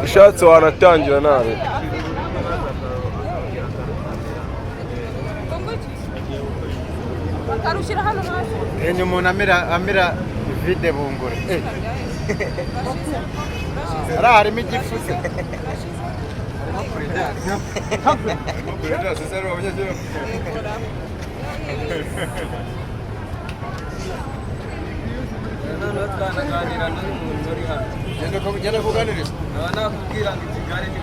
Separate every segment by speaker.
Speaker 1: Ushatse wanatangira nabi.
Speaker 2: Bakarushyira hano hasi.
Speaker 3: Ni umuntu amira vide bunguri. Hariya harimo igifu se.
Speaker 4: Noneho twanaganira n'uyu muntu uri hano.
Speaker 3: Genda kuganiriza.
Speaker 4: Nkaba nakubwira ngo i Kigali ni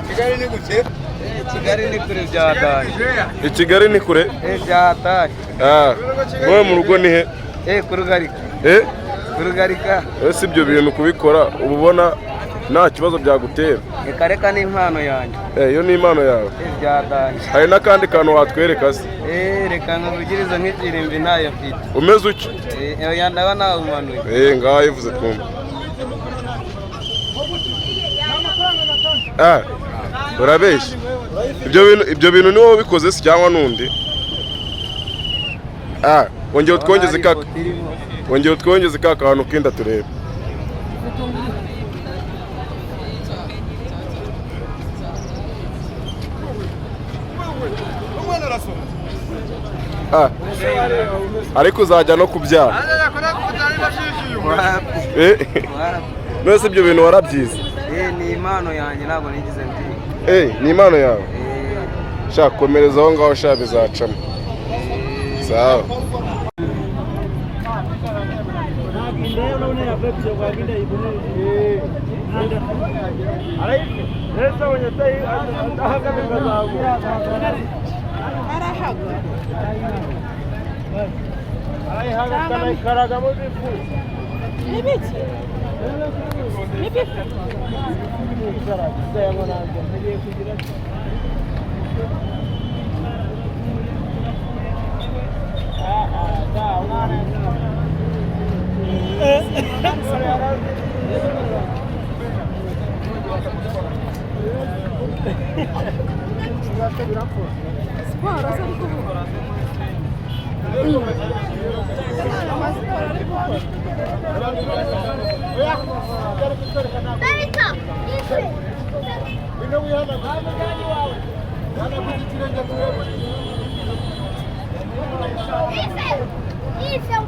Speaker 3: Kigali ni guke.
Speaker 4: Kigali ni kure bya dani.
Speaker 1: I Kigali ni kure.
Speaker 4: Bya dani.
Speaker 1: Ah, wowe mu rugo ni he?
Speaker 4: Kurugarika.
Speaker 1: Eh?
Speaker 4: Kurugarika.
Speaker 1: Ese ibyo bintu kubikora uba ubona nta kibazo byagutera?
Speaker 4: Reka reka, ni impano yanjye.
Speaker 1: Eh, iyo ni impano yawe.
Speaker 4: Bya dani.
Speaker 1: Hari n'akandi kantu watwereka se?
Speaker 4: Reka nkuvugirize nk'ikirimbi ntayo mfite.
Speaker 1: Umeze utyo?
Speaker 4: Oya, ndaba nawumanuye.
Speaker 1: Eh, ngaho ivuze twumva. Ah, urabeshya. Ibyo bintu ni wowe ubikoze se cyangwa n'undi? Ah, wongera utwongeze ka kantu k'inda turebe. Ah, ariko uzajya no kubyara. Eh, none se ibyo bintu warabyize?
Speaker 4: Ni impano yanjye, ntabwo nigeze mbyiga.
Speaker 1: Eh, ni impano yawe. Sha, komereza aho ngaho, sha, bizacamo. Sawa.
Speaker 2: N'ibiki? N'ibifu? Siporo se ari kuvuga? Amasiporo ari gukora.
Speaker 5: Isso é um